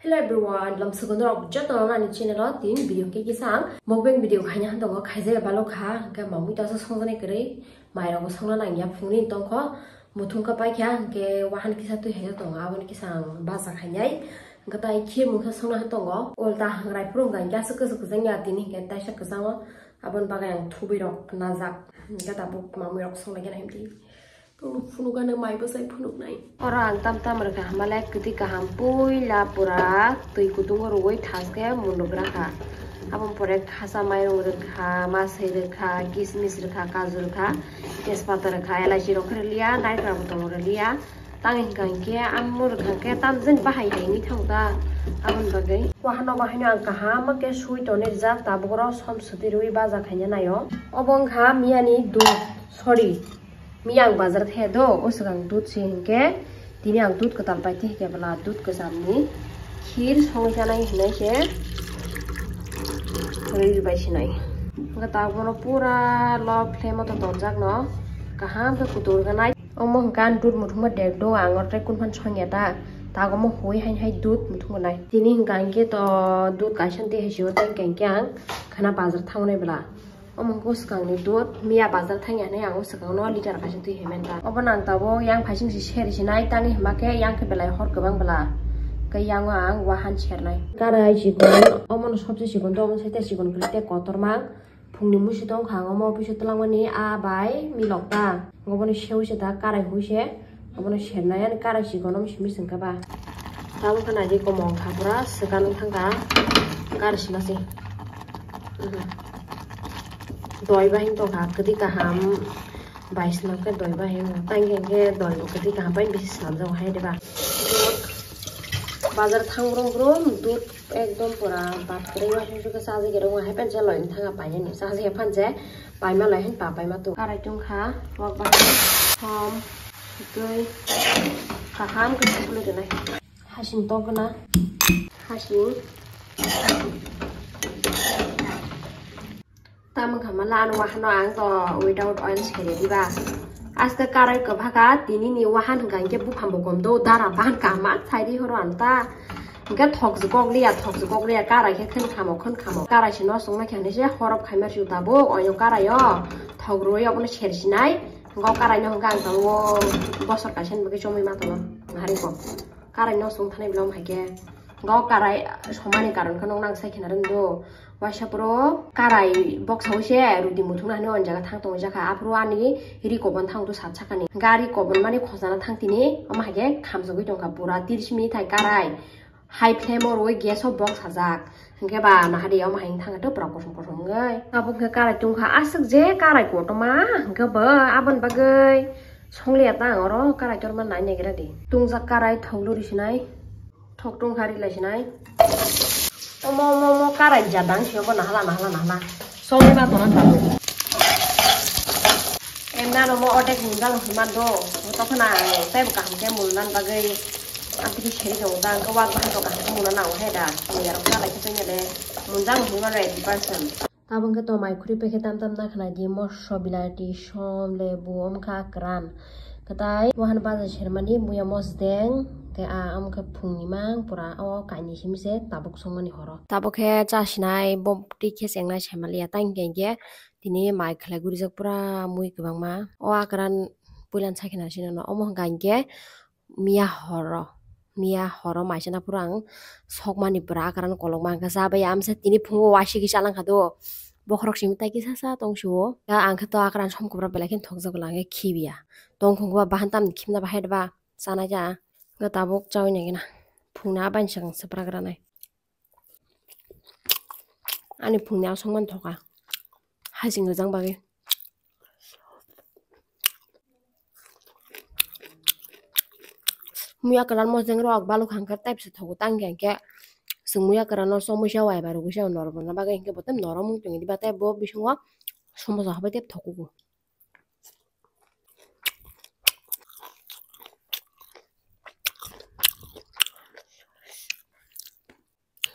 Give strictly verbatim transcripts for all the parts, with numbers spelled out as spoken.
Hello everyone, lamsukon rok joto nani channel o tin video khe kisa ang mukbang video khaina hantongo, khaijak balo kha, hwnkhe mamui tasa songjaknai kwrwi, mairokbo songna nangya phungni tongkho, muthungkha paikha, hwnkhe wahan kisa twi haijak tongo, aboni kisa ang baja khainai, hwnkhe tai khir mungsa songna hantongo, ulta hangrai phuru hwnkha hwnkhe aswk kwchwk kwchangya tini hwnkhe taisa kwchango, aboni bagwi ang thubui rok najak, hwnkhe tabuk mamui rok songlaikhe naimdi. Phunuk phunuk ano mai bwsai phunuknai. Oro ang tam tam rwkha hamale kwtwi kaham puila pura twi kutungo rwui thaske mundugra kha. Aboni pore khasa mairung rwkha, masai rwkha, kismis rwkha, kaju rwkha, tejpata rwkha, elaichi rok khe rwliya, naitwra bo tongo rwliya. Tang hwnkha hinkhe amo rwkha khe tamjani bahai hai wngwi thango ta aboni bagwi. Wahano bahaino ang kaham khe sui tonwi rijak, tabuk oro som swtwi rwui baja khaina naio. Obo wngkha miyani dud, sorry. Miya ang bazar thaya do, o swkang dud se hinkhe, tini ang dud kwtal pai thai khe bwla dud kwchamni khir songwi chanai hinwi se rwi bai sinai. Hwnkhe ta bono pura low flame o to tonjak no, kaham khe kutur gwnai. Omo hwnkhe ang dud muthungma dek do, ang oro tei kunphano songya ta, ta omo hui hain hai dud muthung gwnai. Tini hwnkha hinkhe to dud kaisa twi hai se o tei hwnkha hinkhe ang khana bazar thangnai bwla. Omo wngkha o swkangni dud, miya bazar thangya hinwi ang o swkangno liter kaisa twi hai manta. Obono ang tabuk yang phaising se seri sinai, tangwi hwnba khe yang khe belai hor kwbang bwla. Khe yango ang wahan sernai. Karai chikon, omono sobse chikon do, omo sai tei chikon kwrwi tei kotorma. Phungni muisu tongkha ang omo office o twlangmani, a bai milok ta. Obono seui se da karai hui se. Obono sernai ani karai chikon omo simi sengkha ba. Tabuk khe naidi komong kha pura swkang thangkha karai sima se. Mhm. Doi bahing tongkha kwtwi kaham bai swnam khe doi bahing tangkhe hinkhe doi bo kwtwi kaham bai bisi swnamjago hai de ba. Bazar thang brum brum dud ekdom pura bat kwrwi uaisuk suk khe chajagwi rwngwi hai phano je loi wng thang painani chajagwi phano je paima loi hin pa paima tu. Karai tungkha wak bahai som twi kaham khe suklwi rwnai. Hasing tokna. Hasing. Tamo kha mala ano wahano ang to without oil seri diba. Aste karai kwbhaka tini ni wahan hwnkha hinkhe buphang bo gom do dara bahan kaham ma sai di horo ano ta. Hinkhe thok jukok liya, thok jukok liya, karai khe khwn khamo, khwn khamo. Karai se no songna khe hinwi se horop khaima rw tabuk, oyo karai o thok rwui obono seri sinai. Hinkhe o karai no hinkhe ang tabuk o bosor kaisa ni bagwi chomui ma tongo, nahari ko. Karai no song thanai belong hai khe. Hinkhe o karai somani karon khe nokno ang sai khena rwngdo. Waisa puro karai boksa o se rudi muthungna hinwi o jaga thang tongo jakha. Aphuru ani ri kobon thang tu sat sakani. Gari kobon mani khojana thang tini, omo hai khe khamjagwi tongkha pura tiris minute hai karai. High flame o rwui gas o bok sajak. Hinkhe ba nahadi omo hai thangkhe to pura kosom kosom wngwi. Abo hinkhe karai tungkha aswk je karai kotorma hinkhe bo aboni bagwi songliya ta ang oro karai torma nai naigra di. Tungjak karai thok luri sinai. Thok tungkha rilai sinai. Omo, omo, omo, karai jadang se obo nahala, nahala, nahala. Songwi ma tongna tabuk. Emna no mo odek munjang hima do. Tokona tei bo kaham khe mulnan bagwi. Atiki seri tongo ta, ang khe wak bahan to kaham khe mulna nango hai da. Mui arok chalai khe tongya le. Munjang hima no eighty percent. Tabuk khe to mai khuri paikhe tam tam na khna di moso, bilati, som, lebu, omkha, kwran. Kwtai wahan baja sermani buya mosdeng, tei a omkha phungni mang pura o kainwi simi se tabuk songmani horo. Tabuk khe chasinai bo twi khe chengnai saimaliya, tang hinkhe tini mai khlai gurijak pura mui kwbangma. O akran puilan sakhina sino no omo hwnkha hinkhe miya horo, miya horo maisana phuru ang sokmani pura akran kolokma hwnkha cha bai amsa tini phungo waisiki chalangkha do. Bokhorok simi tai kisa sa tongsuo. Ya ang khe to akran som kubra belai khe thokjak lang khe khibiya. Tongkhung ba bahan tam khimna bahai ba chanai ja. Ga tabuk chawi nai gina. Phungna abain sakang seprak ranai. Ani phungni aswk man thoka. Hasing rijang bagwi. Muya kwran mosdeng rok baluk hangkhe type se thogo tang khe hingkhe. Chwng muya kwran no chomui sa wai ba rwgwi sa norok rwna bagwi hingkhe bo tei norom wng tongwi diba tei bo bisingo somosa habai tei thokugo.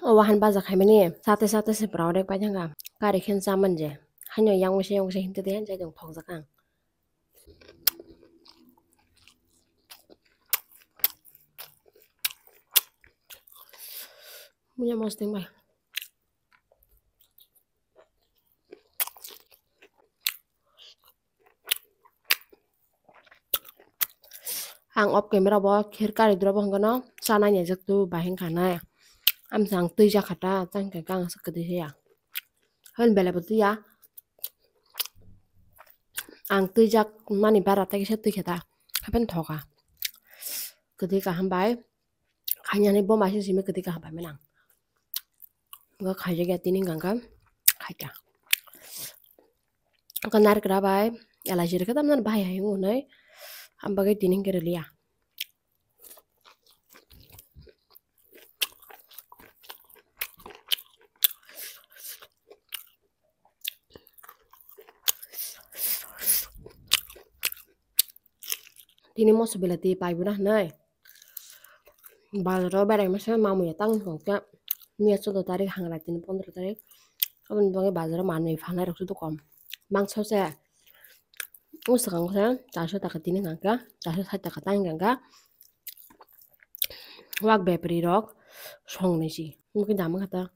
O wahan baja khaimani sate sate se pura odek pai thangkha. Kari khe chamani je. Haino yang wngse yang wngse himte de han jai thokjak ang. Muya mosdeng bai. Ang off camera bo kher kari dura bo hwnkheno chana ni jak tu bahing khanai. Amsa ang twi jak kha ta, chang khe kang aswk kwtwi se ya. Hwn belai bo twi ya. Ang twi jak mani bara tei kisa twi khe ta. Hapen thoka. Kwtwi kaham bai. Khainani bo maising simi kwtwi kaham bai manang. Bo khaijak ya tini hwnkha khaikha. Hwnkha narikra bai elaichi rwkhe tamni bahai hai wngnai. Am bagwi tini hwnkhe rwliya. Tini moso belati paibuna hinwi bazaro berai masa mamui ya tang tongkha. Miya chwda tarik hangra tini pondro tarik. Aboni bagwi bazaro manwi phanai rok sudu kom. Mangso se o swkang se charso taka tini hwnkha, charso sat taka tang hwnkha. Wak bepri rok song nai si mungkin dama kata.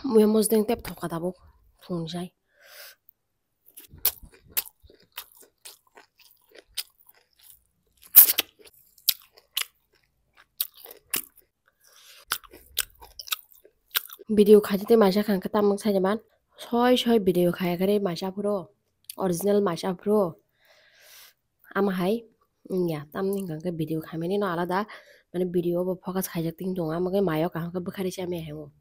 Muya mosdeng tep thoka tabuk phungjai. Video khaidi tei maisa kha hwnkhe tamung sai man. Soi soi video khaya khe maisa phuru. Original maisa phuru. Ama hai wngya. Tamni hwnkhe video khaimani no alada. Mane video bo focus khaijak ting tongo. Ama khe mayo kaham khe bwkhari chamya hai o.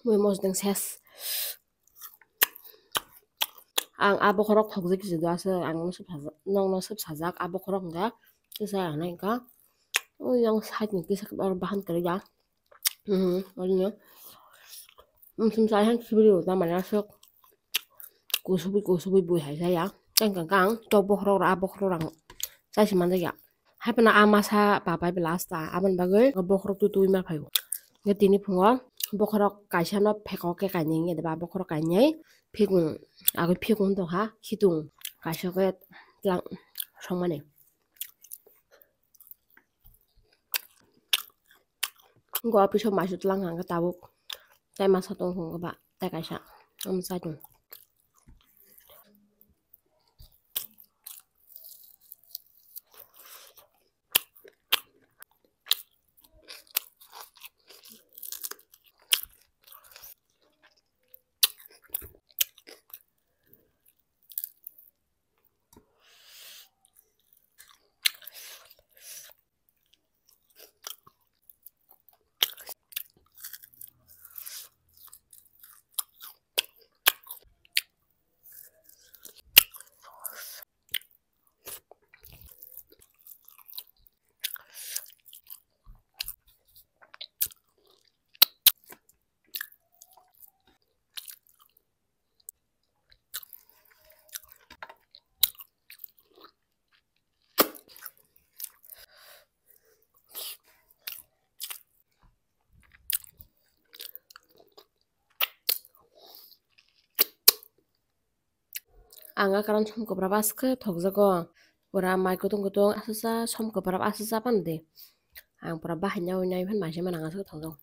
Mui mosdeng ses. Ang a bokhorok thokjak kisa do aswk, ang nokno swp sajak, nokno swp sajak a bokhorok hwnkha kisa ang nai hwnkha. Yang side ni kisa oro bahan kwrwi ya. Mhm, oro no. Mosong chai han sibiri o tamani aswk. Kusubui kusubui bui hai jaya. Tei hwnkha khe ang tok bokhorok rok a bokhorok rang chai se manjak ya. Hai phano a masa papai belai asta aboni bagwi bokhorok twi twi ma phaio. Hwnkhe tini phungo bokhorok kaisa no phekok khe kainwi wngya de ba bokhorok kainwi phikung agwi phikung tongkha khitung kaisa khe tlang songmani. Go office o maisu tlang hwnkhe tabuk tei masa tong hwnkhe ba tei kaisa omo chai tong. Ang akran som kwprap aske thokjago. Pura mai kutung kutung aswsa som kwprap aswsa pan de. Ang pura bahai nyaui nyaui phan mai se manang aswk thokjago.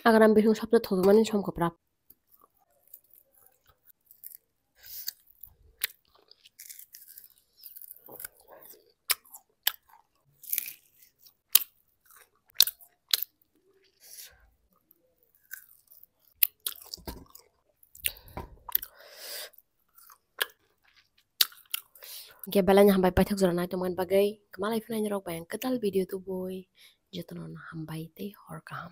Akran bising sabse thokjakmani som kwprap. Hingke belai no hambai paithak jora nai tongmani bagwi kwmalai phinaini rok bai ang kwtal video tubui jotono no hambai tei hor kaham.